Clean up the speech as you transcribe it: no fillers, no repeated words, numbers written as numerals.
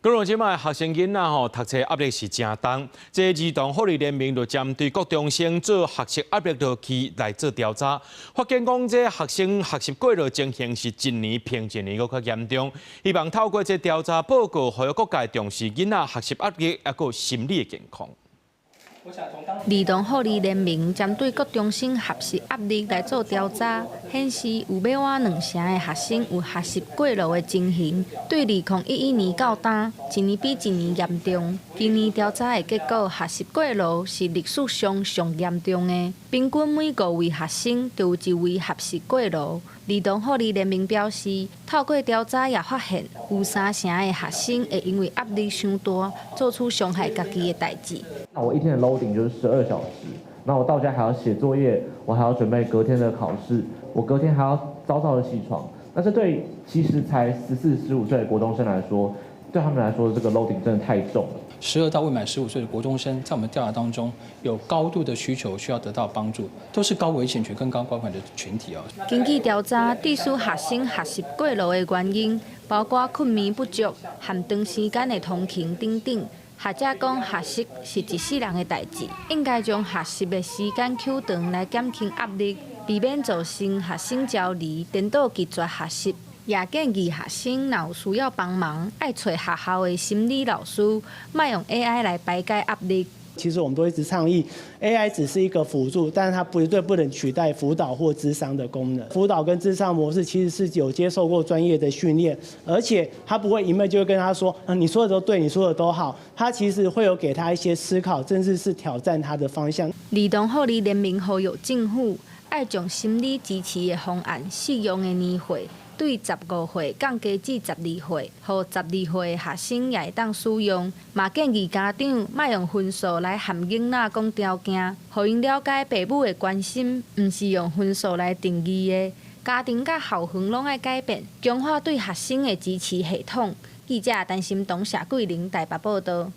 講到這擺學生囡仔吼，讀冊壓力是誠重。這兒童福利聯盟就針對國中生做學習壓力落去來做調查，發現講這學生學習過勞情形是一年比一年閣較嚴重。希望透過這調查報告，呼籲各界重視囡仔學習壓力，抑閣心理的健康。兒童福利聯盟針對國中生學習壓力來做調查，顯示有欲倚兩成的學生有學習過勞的情形，對2011年到今，一年比一年嚴重。今年調查的結果，學習過勞是歷史上上嚴重的，平均每五位學生就有一位學習過勞。兒童福利聯盟表示，透過調查也發現，有三成的學生會因為壓力傷大，做出傷害家己的代誌。那我一天的 loading 就是12小時，那我到家還要寫作業，我還要準備隔天的考試，我隔天還要早早的起床。那這對其實才14、15歲的國中生來說，對他們來說，這個 loading 真的太重了。 12到未滿15歲的國中生，在我們調查當中，有高度的需求需要得到幫助，都是高危險群跟高關懷的群體哦。根據調查，致使學生學習過勞的原因，包括睏眠不足、和長時間的通勤等等。學者講，學習是一世人的代誌，應該將學習的時間抾長來減輕壓力，避免造成學生焦慮、顛倒拒絕學習。也建議學生若有需要幫忙，愛揣學校的心理老師，莫用 AI 來排解壓力。其實我們都一直倡議，AI 只是一個輔助，但是它絕對不能取代輔導或諮商的功能。輔導跟諮商模式其實是有接受過專業的訓練，而且他不會一昧就會跟他說，你說的都對，你說的都好。他其實會有給他一些思考，甚至是挑戰他的方向。兒童福利聯盟呼籲政府愛將心理支持的方案適用的年歲，對15歲降低至十二歲，予十二歲的學生也會當使用。嘛建議家長莫用分數來和囡仔講條件，予𪜶了解爸母的關心，毋是用分數來定義的。家庭佮校園攏愛改變，強化對學生的支持系統。記者陳心彤、謝桂玲台北報道。